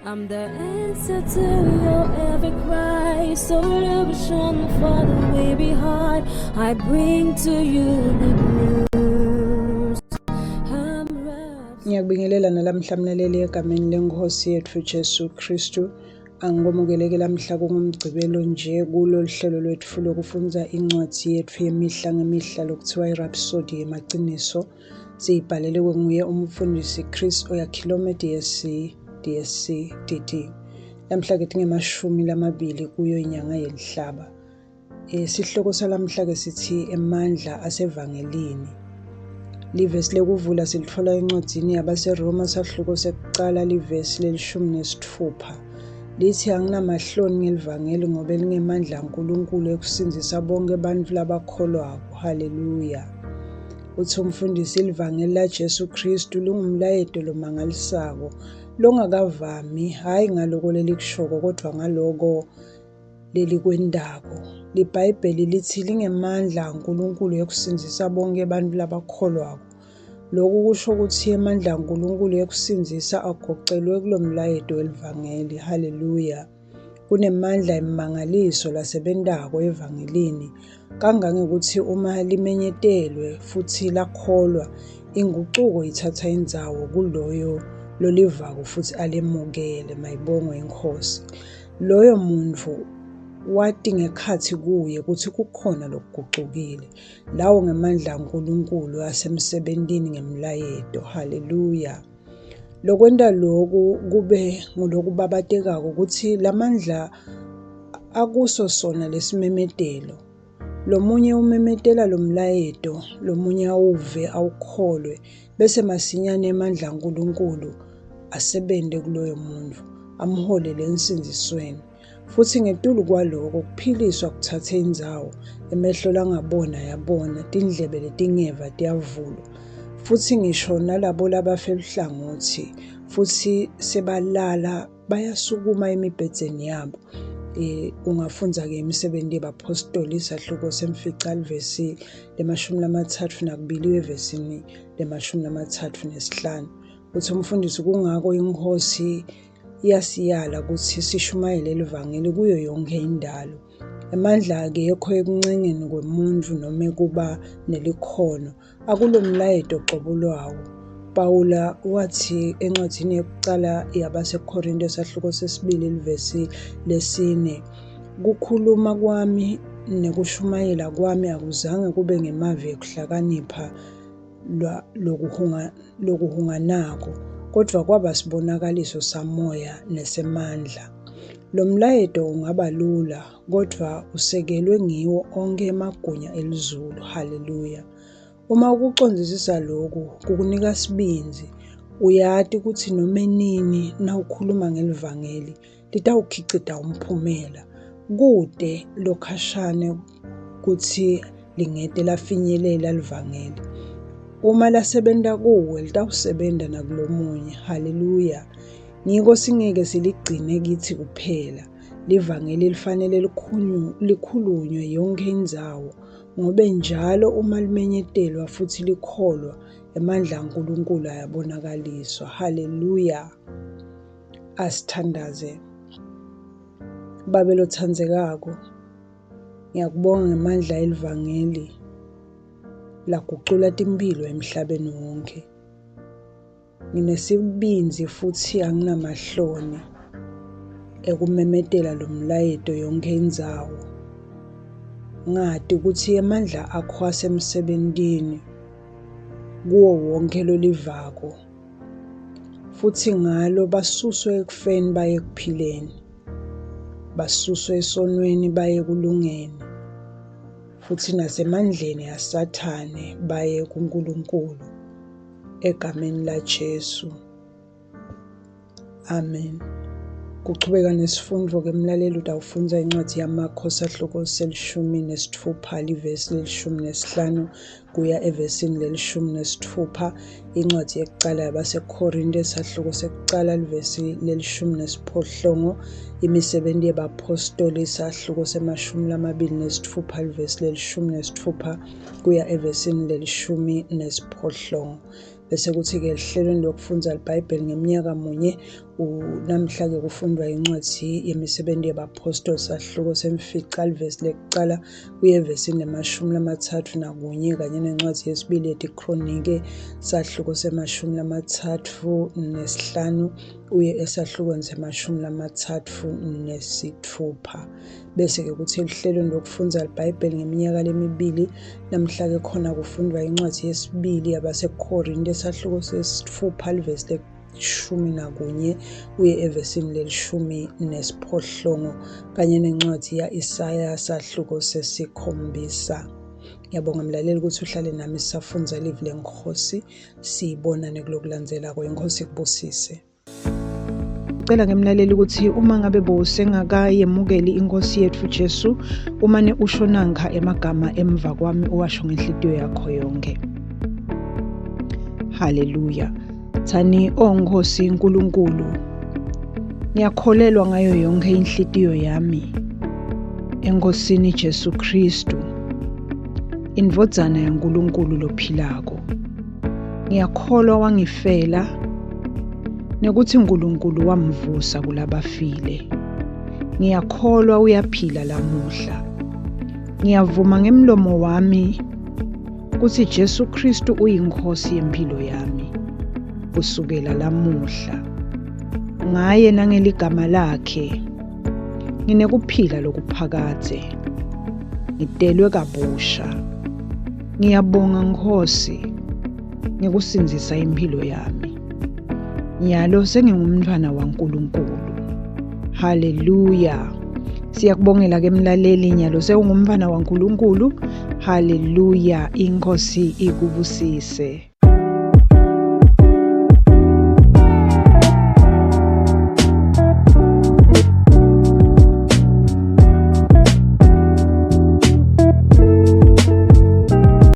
I'm the answer to your every cry, solution for the weary heart. I bring to you the news. I'm wrapped. Ngiyakubingelela nalamhla mlaleli egameni lenkosi yethu Jesu Kristu. Angikwamukeleke lamhla kungumgcibelo nje kulo hlelo lwetfu lokufundza incwadzi yetfu yemihla ngemihla lokuthiwa iRhapsody yemaciniso. Siyibhalelwe nguye umfundisi Chris Oyakhilome DSC DSC DD. Lamhla ke tingemashumi lamabili kuyo inyanga yenhlaba. E, sihloko salamhla ke sithi emandla asevangelini. Livesi lekuvula silitfola encwadzini yabaseRoma sahluko sekucala livesi lelishumi nesitfupha. Lithi anginamahloni ngelivangeli ngobe lingemandla aNkulunkulu ekusindzisa bonkhe bantfu labakholwako. Haleluya. Utsi umfundisi livangeli laJesu Khristu lingumlayeto lomangalisako longakavami, hhayi ngaloko lelikushoko kodvwa ngaloko lelikwentako. LiBhayibheli litsi lingemandla aNkulunkulu ekusindzisa bonkhe bantfu labakholwako. Loku kusho kutsi emandla aNkulunkulu ekusindzisa agocelwe kulomlayeto welivangeli. Haleluya! Kunemandla emimangaliso lasebentako evangelini kangangekutsi uma limenyetelwe futsi lakholwa, ingucuko itsatsa indzawo kuloyo lolivako futsi alemukele. Mayibongwe iNkhosi. Loyo muntfu wati ngekhatsi kuye kutsi kukhona lokugucukile. Lawo ngemandla aNkulunkulu asemsebentini ngemlayeto. Haleluya. Lokwenta loku kube ngulokubabatekako kutsi lamandla akuso sona lesimemetelo. Lomunye umemetela lomlayeto, lomunye awuve awukholwe, bese masinyane emandla aNkulunkulu asebente kuloyo muntfu, amholele ensindzisweni. Futsi ngetulu kwaloko, kuphiliswa kutsatse indzawo, emehlo langaboni ayabona, tindlebe letingeva tiyavulwa. Futsi ngisho nalabo labafe luhlangotsi futsi sebalala bayasukuma emibhedzeni yabo. E, ungafundza-ke imisebenti yebaphostoli isahluko semfica livesi lemashumi lamatsatfu nakubili evesini lemashumi lamatsatfu nesihlanu. Utsi umfundisi kungako iNkhosi Iyasiyala kutsi sishumayele livangeli kuyo yonkhe indalo. Emandla akekho ekuncengeni kwemuntfu nome kuba nelikhono, akulomlayeto cobo lwawo. Pawula watsi encwadzini yekucala yabaseKhorinte sahluko sesibili livesi lesine, kukhuluma kwami nekushumayela kwami akuzange kube ngemavi ekuhlakanipha lokuhunganako, kodvwa kwaba sibonakaliso samoya nesemandla. Lo mlayeto ungaba lula, kodvwa usekelwe ngiwo onkhe emagunya elizulu. Haleluya! Uma ukucondzisisa loku, kukunika sibindzi. Uyati kutsi nome nini nawukhuluma ngelivangeli, litawukhicita umphumela. Kute lokhashane kutsi lingete lafinyelela livangeli. Uma lasebenta kuwe, litawusebenta nakulomunye. Haleluya! Ngiko singeke siligcine kitsi kuphela. Livangeli lifanele likhulunywe yonkhe indzawo, ngobe njalo uma limenyetelwa futsi likholwa, emandla aNkulunkulu ayabonakaliswa. Haleluya! Asithandaze. Babe lotsandzekako, ngiyakubonga ngemandla elivangeli lagucula timphilo emhlabeni wonke. Nginesibindzi futsi anginamahloni ekumemetela lo mlayeto yonke indzawo. Ngati kutsi emandla akho asemsebentini kuwo wonke lolivako. Futsi ngalo basuswe ekufeni baye ekuphileni, basuswe esonweni baye ekulungeni, futsi nasemandleni aSathane baye kuNkulunkulu. Egameni laJesu. Amen. Kuchubeka nesifundvo-ke mlaleli utawufundza incwadzi yaMakho sahluko selishumi nesitfupha livesi lelishumi nesihlanu kuya evesini lelishumi nesitfupha. Incwadzi yekucala yabaseKhorinte sahluko sekucala livesi lelishumi nesiphohlongo. Imisebenti yebaphostoli sahluko semashumi lamabili nesitfupha livesi lelishumi nesitfupha kuya evesini lelishumi nesiphohlongo. Bese kuthi-ke ehlelweni lokufundza liBhayibheli ngemnyaka munye Namhla-ke kufundwa incwadzi yemisebenti yebaphostoli sahluko semfica livesi lekucala kuye evesini lemashumi lamatsatfu nakunye kanye nencwadzi yesibili yetiKronike sahluko semashumi lamatsatfu nesihlanu uye esahlukweni semashumi lamatsatfu nesitfupha. Bese-ke kuthi eluhlelweni lokufundza liBhayibheli ngeminyaka lemibili, namhla-ke khona kufundwa incwadzi yesibili yabaseKorinte esahluko sesitfupha livesi leshumi nakunye uye evesini lelishumi nesiphohlongo kanye nencwadzi ya-Isaya sahluko sesikhombisa. Ngiyabonga mlaleli ukuthi uhlale nami sisafundza livi leNkhosi. Sibonane kulokulandzelako. Inkosi ikubusise. Cela ke mlaleli ukuthi uma ngabe bowusengakayemukeli inkosi yethu Jesu umane usho nankha emagama emva kwami uwasho ngenhlitiyo yakho yonke. Haleluya. Thani o Nkosi uNkulunkulu ngiyakholelwa ngayo yonke inhlitiyo yami eNkosini Jesu Kristu indvodzana yaNkulunkulu lophilako. Ngiyakholwa wangifela nekuthi uNkulunkulu wamvusa kulabafile. Ngiyakholwa uyaphila lamuhla. Ngiyavuma ngemlomo wami kutsi Jesu Kristu uyiNkhosi yemphilo yami kusukela lamuhla. Ngaye nangeligama lakhe nginekuphila lokuphakadze. Ngitelwe kabusha. Ngiyabonga Nkhosi ngekusindzisa imphilo yami. Nyalo sengingumntfwana waNkulunkulu. Haleluya. Siyakubongela ke mlaleli nyalo sewungumntfwana waNkulunkulu. Haleluya. Inkosi ikubusise.